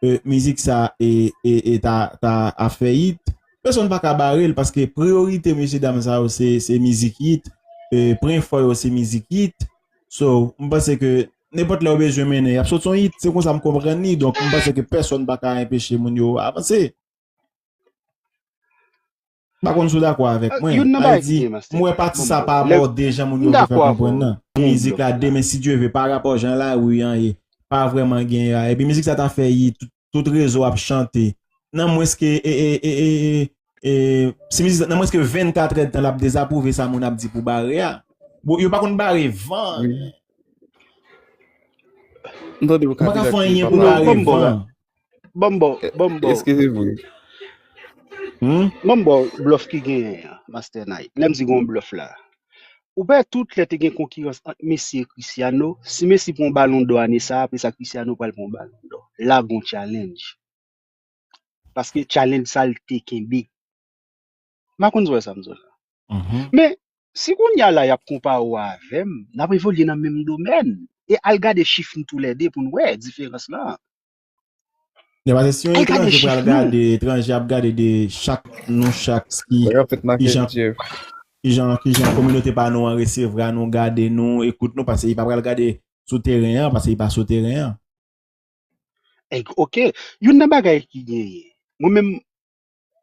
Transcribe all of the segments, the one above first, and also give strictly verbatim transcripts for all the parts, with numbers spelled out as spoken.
e, mizik sa e, e, e ta, ta ap fè hit, pèsonn pa ka bare l, paske priyorite mesye dam sa yo se, se mizik hit, e, pwen fò yo se mizik hit. So, m panse ke nenpòt lè yo bezwen mennen, y ap sot yon hit, se konsa m konprann li, donk m panse ke pèsonn pa ka enpeche moun yo avanse. M pa konn si w dakò avèk mwen. Youn nan bagay ki gen, Master, m wè pati sa pa abòde jan moun yo vle fè konprann nan. Mizik la, demen, si Dye vle, pa rapò jan lari an ye, pa vrèman gen a. Epi mizik sa ta fè hit, tout, tout rezo ap chante. Nan mwens ke, e, e, e, e, e, e, si mizik, nan mwens ke vennkat èdtan, l ap dezapwouve sa moun ap di pou bare a. Bon, yo pa konn bare van. M tande w ka. Yo pa ka fè anyen pou bare van. Ban m ba w, ban m ba w. Eskize m wi. Hmm? Ban m ba w blòf ki genyen an, Master Night. Lè m di gen yon blòf la. Ou pa wè tout lè te gen konkirans ant Messi e Cristiano? Si Messi pran yon Ballon d'Or ane sa a, apre sa Cristiano pral pran yon Ballon d'Or. La gon challenge. Paske challenge sa l te kenbe. M pa konn si w wè sa m di w la. Men, si kounye a la y ap konpare w avè m, n ap evolye nan menm domèn. E al gade chif nou toulède pou n wè diferans lan. Li pa se si yon etranje pral gade, etranje ap gade de chak, nou chak ki, ki jan, ki jan, ki jan kominote pa nou an resevwa nou, gade nou, ekout nou, paske li pa pral gade sou teren an, paske li pa sou teren an. Oke, youn nan bagay ki genyen, mwen menm,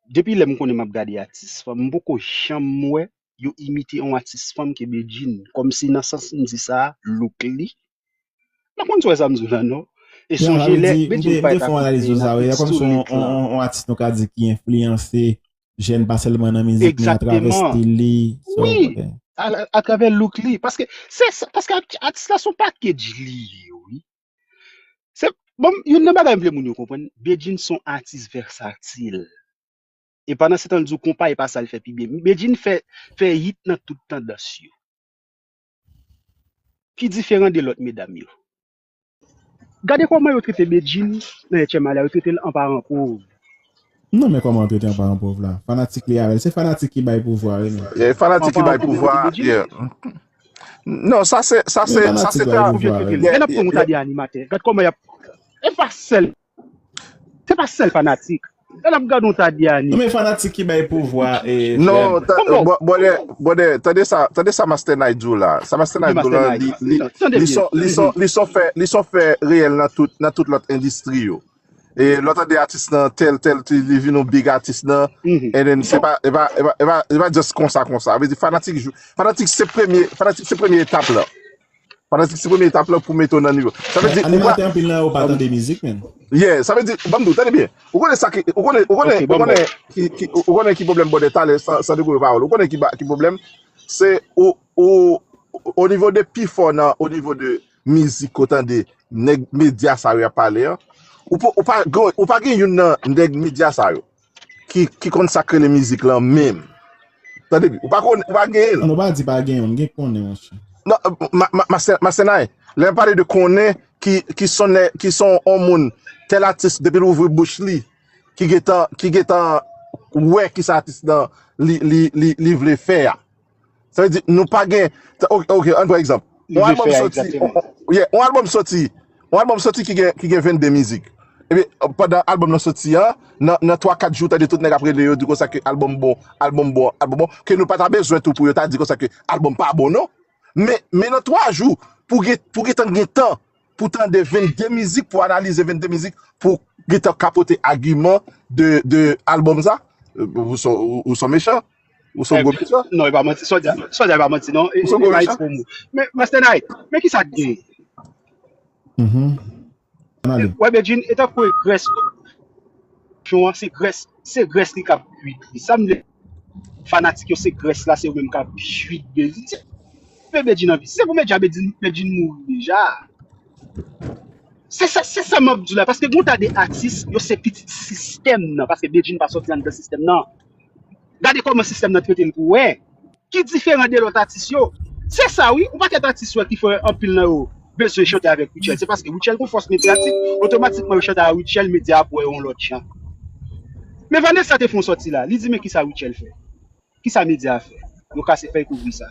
depi lè m konnen m ap gade atis fanm, m poko janm wè yo imite yon atis fanm ke Bedjine. Kòmsi nan sans m di sa, look li. M pa konn si w wè sa m di w la, non. E sonje lè Bedjine parèt ak yon atis sou lit la. Yon atis nou ka di ki enfliyanse jèn pa sèlman nan mizik, men atravè stil li. Wi, atravè look li. Paske, se, paske atis la se yon package li ye, wi. Se, bon, youn nan bagay m vle moun yo konprann, Bedjine se yon atis vèsatil. E pandan se tan l di w konpa e pa sa l fè pi byen. Bedjine fè, fè hit nan tout tandans yo. Ki diferan de lòt medam yo? Gade kòman yo trete Bedjine nan Etchèm Alè, yo trete l an paran pòv. Non, men kòman yo trete an paran pòv la? Fanatik li avè l. Se fanatik ki bay pouvwa, wi, non. Yeah, fanatik ki bay pouvwa, yeah. Non, sa se, sa se, sa se ta. Lè n ap pran yon ta de animatè. Gad kòman y ap. E pa sèl. Se pa sèl fanatik. Lè n ap gade yon ta de ani. Non, men fanatik ki bay pouvwa, e, non, bòdè, bòdè, tande sa, tande sa Master Night di w la. Sa Master Night di w la, li, li, li son, li son, li son fè, li son fè reyèl nan tout, nan tout lòt endistri yo. E lè w tande atis nan tèl, tèl, li vin yon big atis nan, and then se pa, e pa, e pa, e pa, e pa just konsa, konsa. Vle di fanatik, fanatik se premye, fanatik se premye etap la. Fanatik se premye etap la pou mete w nan nivo. Sa vle di, animatè anpil nan yo pa tande mizik, menm. Yeah, sa vle di, ban m di w, tande byen. Ou konnen sa ki, ou konnen, ou konnen, ou konnen ki, ki, ou konnen ki pwoblèm bòdè talè, san, san dekouvri pawòl. Ou konnen ki, ki pwoblèm? Se ou, ou, o nivo de pi fò nan, o nivo de mizik, ou tande nèg medya sa yo ap pale an. Ou pa, ou pa, ou pa gen youn nan nèg medya sa yo ki, ki konn sa k rele mizik lan menm. Tande byen, ou pa konn, ou pa genyen l. Non, pa di pa genyen, m gen konnen, monchè. Non, ma, ma, Master, Master Nine, lè m pale de konnen ki, ki son, ki son on moun, tèl atis, depi l ouvri bouch li, ki gentan, ki gentan wè kisa atis nan li, li, li, li vle fè a. Sa vle di, nou pa gen, ok, ok, ann pran egzanp. On albòm soti, yeah, on albòm soti, on albòm soti ki gen, ki gen vennde mizik. Epi, pandan albòm nan soti an, nan, nan twa kat jou, tande tout nèg ap rele yo, di konsa ke albòm bon, albòm bon, albòm bon, ke nou pa ta bezwen tou pou yo ta di konsa ke albòm pa bon, non. Men, men nan twa jou, pou gen, pou gentan gen tan, pou tande vennde mizik, pou analize vennde mizik, pou gentan ka pote agiman de, de albòm sa, ou son, ou, ou son mechan. Ou se yon gwo mechan. Non, e pa manti. Sòlda, Sòlda, e pa manti, non. Ou se yon gwo mechan. Men, Master Nine, men kisa k gen? Wè, Bedjine, e tankou e grès. Jon an, se grès, se grès li k ap kuit li. Sa m vle, fanatik yo, se grès la, se yo menm k ap kuit Bedjine. Se, men Bedjine anvi. Si se pou medya, Bedjine, Bedjine mouri deja. Se sa, se sa m ap di w la, paske gen yon ta de atis, yo se pitit sistèm nan, paske Bedjine pa sòti anndan sistèm nan. Gade kòman sistèm nan trete l pou wè. Ki diferan de lòt atis yo. Se sa wi, yon pakèt atis wè ki fè anpil nan yo bezwen chante avèk Rutshelle. Se paske Rutshelle gon fòs medyatik, otomatikman yo chante a Rutshelle, medya ap wè yo yon lòt jan. Men Vanessa te fè yon sòti la, li di men kisa Rutshelle fè. Kisa medya a fè? Yo kase fèy kouvri sa.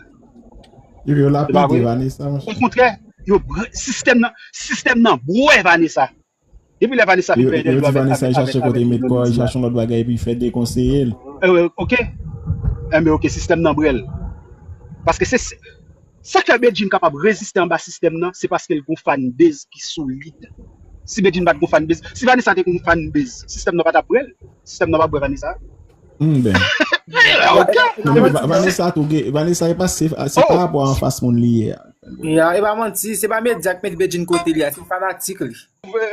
Epi yo lapide Vanessa, monchè. Okontrè, yo, sistèm nan, sistèm nan bwè Vanessa. Depi lè Vanessa fin fè entèvyou avèk, avèk, avèk Johnny Sins la. Li chache yon lòt bagay epi fè dekonseye l. Eh, ok. Enben, ok, sistèm nan bwè l. Paske se, se, sa k fè Bedjine kapab reziste anba sistèm nan, se paske l gon fanbase ki solid. Si Bedjine pa t gon fanbase, si Vanessa te gon fanbase, sistèm nan pa t ap bwè l. Sistèm nan pa bwè Vanessa. Hmm, ben. Ok. Non, men Va- Vanessa tou gen, Vanessa e pa se, se pa rapò anfas moun li ye a. Ya, e pa manti, se pa medya k met Bedjine kote li a, se fanatik li.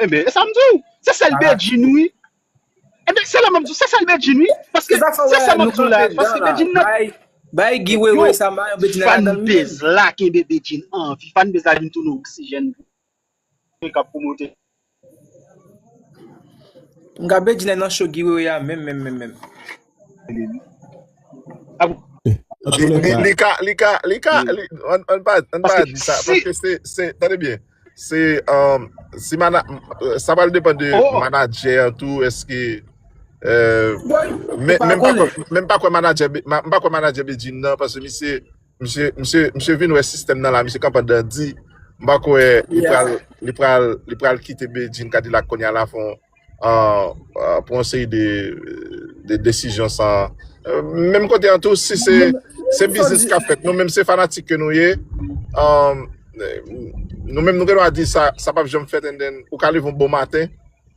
Enben, e sa m di w. Se sèl Bedjine, wi. Enben, se la m ap di w, se sèl Bedjine, wi. Paske, se sa m ap di w la, paske Bedjine nan. Bay, bay Guy Wewe sa, mayon Bedjine nan ladan l menm. Fanbase la kenbe Bedjine an vi. Fanbase la vin tounen oksijèn pou l k ap pwomote. M ka Bedjine nan show Guy Wewe a, menm, menm, menm, menm. Ap- Li, li, li ka, li ka, li ka, li, ann, ann pa, ann pa di sa, paske se, se, tande byen, se, um, si mana, sa pral depann de manadjè an tou, èske, euh, men, men m pa kwè, men m pa kwè manadjè, Be- ma- m pa kwè manadjè Bedjine nan, paske misye, misye, misye, misye vin wè sistèm nan la, misye kanpe andan di, m pa kwè li pral, li pral, li pral kite Bedjine Kadilak kounye a la fè yon, euh, euh, pran yon seri de, de desizyon san, euh, menm kote an tou, si se, se biznis k ap fèt, nou menm se fanatik ke nou ye, euh, nou menm nou gen dwa di sa, sa p ap janm fèt, and then ou ka leve yon bon maten,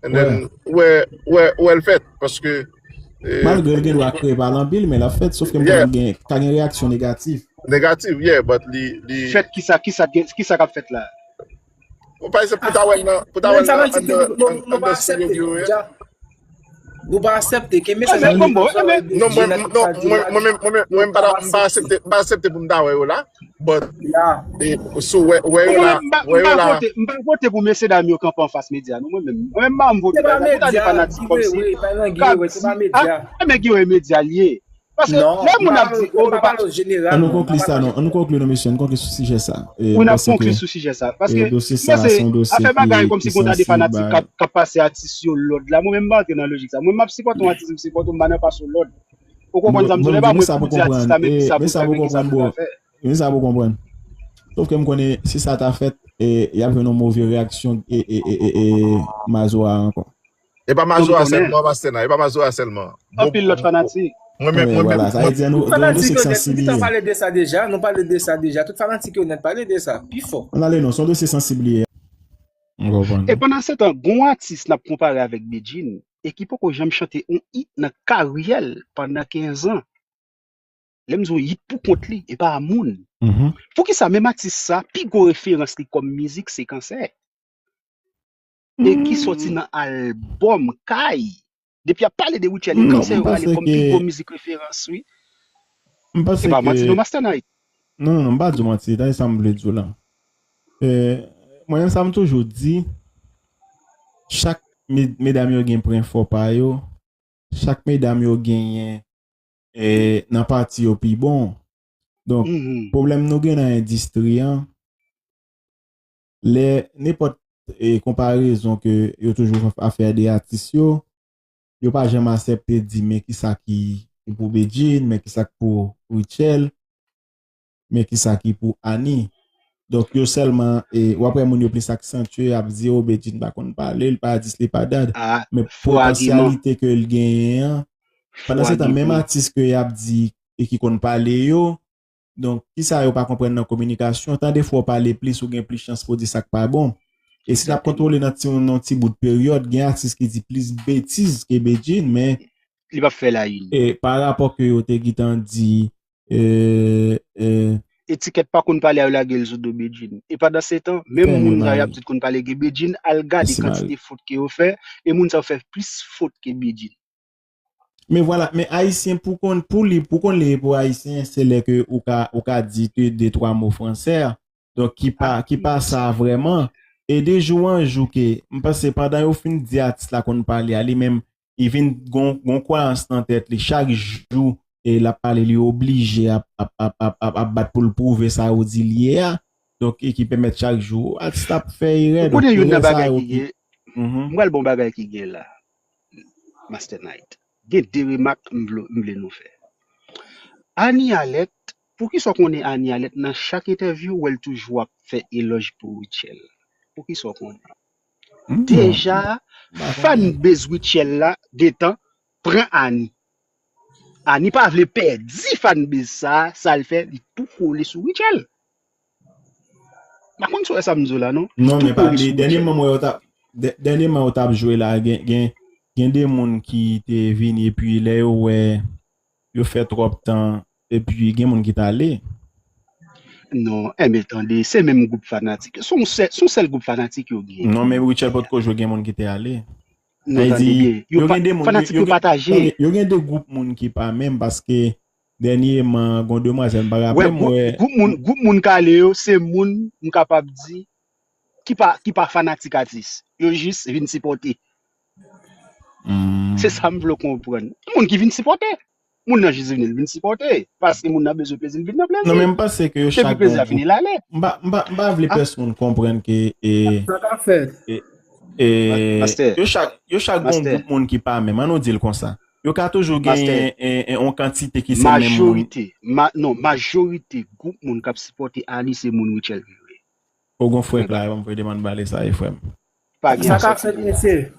and then ou wè, ou wè, ou wè l fèt, paske, euh, Malgre l gen dwa kreye pale anpil, men l ap fèt, sof ke m konnen gen, ka gen reyaksyon negatif. Negatif, yeah, but li, li, Fèt kisa, kisa, kisa k ap fèt la? Ou pa egzanp, pou ta wè l nan, pou ta wè l nan, anndan, anndan, anndan studio Guy Wewe. Nou pa aksepte ke mesaj la. Non, mwen, non, mwen, mwen menm, mwen menm, mwen menm, m pa, m pa aksepte, m pa aksepte pou m ta wè yo la. But, e, si w wè, wè yo la, wè yo la. M pa vote pou mesye dam yo kanpe anfas medya, non, mwen menm. Mwen menm, m pa vote pou ta de fanatik kòmsi. Se pa medya. Men Guy Wewe medya l ye. Paske lè moun ap di, oh, nou pa. An nou konkli sa non, an nou konkli non mesye, an nou konkli sou sijè sa. Wi, n ap konkli sou sijè sa. Paske m panse afè bagay kòmsi gon ta de fanatik k ap, k ap pase atis yo lòd la, mwen menm m pa antre nan lojik sa. Mwen m ap sipòte yon atis, m sipòte, m pa nan pase w lòd. Ou konprann sa m di w la, e pa mwen pou m di atis la, men kisa pou fè, men kisa pou ta fè. Men sa pou konprann. Sof ke m konnen si sa ta fèt, e, y ap jwenn yon move reyaksyon, e, e, e, e, e, Mazora ankò. E pa Mazora sèlman, Pastè Night, e pa Mazora sèlman. Anpil lòt fanatik. Mwen menm, mwen menm. Sa vle di nou, nou se sansibilize. Nou pale de sa deja, nou pale de sa deja. Tout fanatik yo nèt pale de sa, pi fò. Ann ale non, se yon dosye sansibilize. M konprann. E pandan se tan, gon atis n ap konpare avèk Bedjine, e ki poko janm chante yon hit nan karyè l pandan kenz an. Lè m di w hit pou kont li, e pa moun. Poukisa menm atis sa, pi gwo referans li kòm mizik se Kansè? E ki sòti nan albòm Kay. Depi y ap pale de Rutshelle e Kansè, yo rale kòm pi gwo mizik referans, wi. M panse ke. E pa manti non, Master Night. Non, non, non, m pa di w manti, tande sa m vle di w la. E, mwen menm sa m toujou di, chak me- medam yo gen pwen fò pa yo, chak medam yo genyen, e, nan pati yo pi bon. Donk, pwoblèm nou gen nan endistri an, lè nenpòt, e, konparezon ke yo toujou ap fè de atis yo, yo pa janm aksepte di men kisa ki pou Bedjine, men kisa ki pou Rutshelle, men kisa ki pou Annie. Donk, yo sèlman, e, w ap wè moun yo plis aksantye, y ap di, o, Bedjine pa konn pale, li pa dis, li pa dat. Men potansyalite ke l genyen an, pandan se tan, menm atis ke y ap di e ki konn pale yo, donk, kisa yo pa konprann nan kominikasyon, tan defwa w pale plis, ou gen plis chans pou w di sa k pa bon. E si n ap kontwole nan ti, nan ti bout peryòd, gen atis ki di plis betiz ke Bedjine, men. Li p ap fè la une. E pa rapò ke yo te gentan di, e, e. Etikèt pa konn pale a, yo lage l sou do Bedjine. E pandan se tan, menm moun sa y ap di konn pale gen Bedjine, al gade kantite fot ke yo fè, e moun sa yo fè plis fot ke Bedjine. Men vwala, men ayisyen pou konn, pou li, pou konn li pou ayisyen, se lè ke ou ka, ou ka di de, de twa mo fransè, donk ki pa, ki pa sa vrèman. E de jou an jou ke, m panse pandan yo fin di atis la konn pale a, li menm, li vin gon, gon kwayans nan tèt li, chak jou, e l ap pale, li oblije ap, ap, ap, ap, ap, ap bat pou l pwouve sa yo di l ye a. Donk, e ki pèmèt chak jou, atis la ap fè erè. Ou konnen youn nan bagay ki gen, m pral bon bagay ki gen la. Master Night. Gen de remak m vle, m vle nou fè. Annie Alerte, poukisa w konnen Annie Alerte nan chak entèvyou, ou wè l toujou ap fè elòj pou Rutshelle? Poukisa w konnen? Deja, fanbase Rutshelle la gentan pran Annie. Annie pa vle pèdi fanbase sa, sa l fè, li tou kole sou Rutshelle. M pa konn si w wè sa m di w la, non. Non, men pa vle, dènyèman mwen yo t ap, dènyèman yo t ap jwe la, gen, gen, gen de moun ki te vini, epi lè yo wè yo fè twòp tan, epi gen moun ki t ale. Non, enben tande, se menm gwoup fanatik. Se yon sèl, se yon sèl gwoup fanatik yo gen. Non, men Rutshelle potko jwe, gen moun ki te ale. Non, tande byen. Yo gen de moun, fanatik yo pataje. Yo gen de gwoup moun ki pa menm, paske dènyèman, gon demwazèl, m pa raple m wè. Gwoup moun, gwoup moun k ale yo, se moun, m kapab di, ki pa, ki pa fanatik atis. Yo jis vin sipòte. Se sa m vle w konprann. Moun ki vin sipòte. Moun nan jis vini, l vin sipòte. Paske moun nan bezwen plezi, l vin nan plezi. Non, men m panse ke yo chak gen yon gwoup. M pa, m pa, m pa vle pèsonn konprann ke, e, e, e, yo chak, yo chak gen yon gwoup moun ki pa menm. Ann nou di l konsa. Yo ka toujou gen yon kantite ki se menm moun. Majorite, ma-, non, majorite gwoup moun k ap sipòte Annie se moun Rutshelle vre. Ou gon frè k la, ban m voye demann bale sa, e frè m. Sa ka fèt, mesye.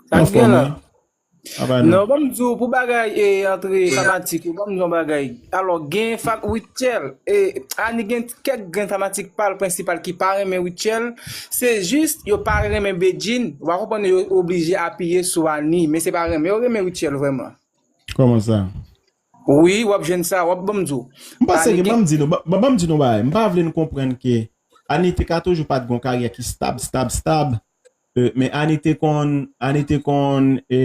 Sa k gen la. Non, ban m di w, pou bagay e antre fanatik yo, ban m di w yon bagay. Alò, gen fan Rutshelle, e Annie gen kèk grenn fanatik pa l prensipal ki pa renmen Rutshelle. Se jis, yo pa renmen Bedjine. W a konprann yo oblije apiye sou Annie, men se pa renmen yo renmen Rutshelle vrèman. Kòman sa? Wi, w ap jwenn sa, w ap ban m di w. M panse ke, ban m di nou, ba-, ba-, ban m di nou bagay. M pa vle n konprann ke Annie te ka toujou pa t gon karyè ki stab, stab, stab. E, men Annie te konn, Annie te konn, e,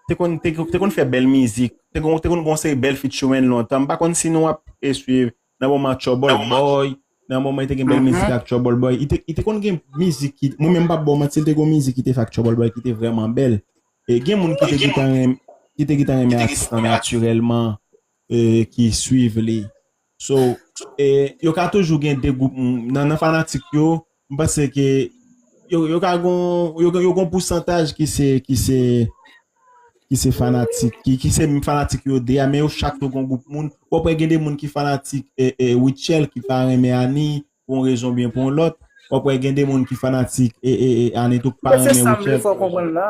te konn, te, te konn fè bèl mizik. Te konn, te konn gon seri bèl featuring lontan. M pa konn si nou ap, e, swiv nan moman Trouble Boy, nan moman li te gen bèl mizik ak Trouble Boy. Li te, li te konn gen mizik ki, mwen menm m p ap ba w manti, li te gon mizik ki te fè ak Trouble Boy ki te vrèman bèl. E gen moun ki te gentan renmen, ki te gentan renmen atis lan natirèlman, e, ki swiv li. So, e, yo ka toujou gen de gwoup moun. Nan, nan fanatik yo, m panse ke yo, yo ka gon, yo, yo gon pousantaj ki se, ki se, ki se fanatik, ki, ki se fanatik yo de a, men yo chak tou gon gwoup moun. W ap wè gen de moun ki fanatik, e, e, Rutshelle, ki pa renmen Annie, pou yon rezon byen pou yon lòt. W ap wè gen de moun ki fanatik, e, e, e, Annie tou, ki pa renmen Rutshelle. Se sa m vle fè w konprann la.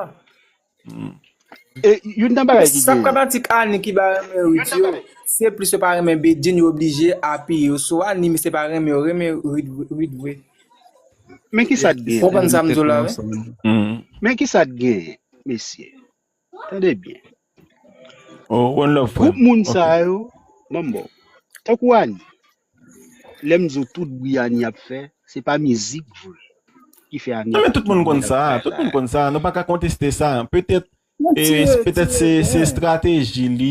E youn nan bagay ki genyen. Sa fanatik Annie ki pa renmen Ruth yo, se plis yo pa renmen Bedjine, yo oblije apiye yo sou Annie, men se pa renmen yo renmen Ruth, Ruth vre. Men ki sa t genyen? Konprann sa m di w la, wi. Men ki sa t genyen, mesye? Tande byen. Oh, one love, frè. Gwoup moun sa yo, ban m ba w. Tankou Annie. Lè m di w tout bri Annie ap fè, se pa mizik vre ki fè Annie ap fè. Non, men tout moun konn sa, tout moun konn sa. Nou pa ka konteste sa. Petèt, e, petèt se, se estrateji li,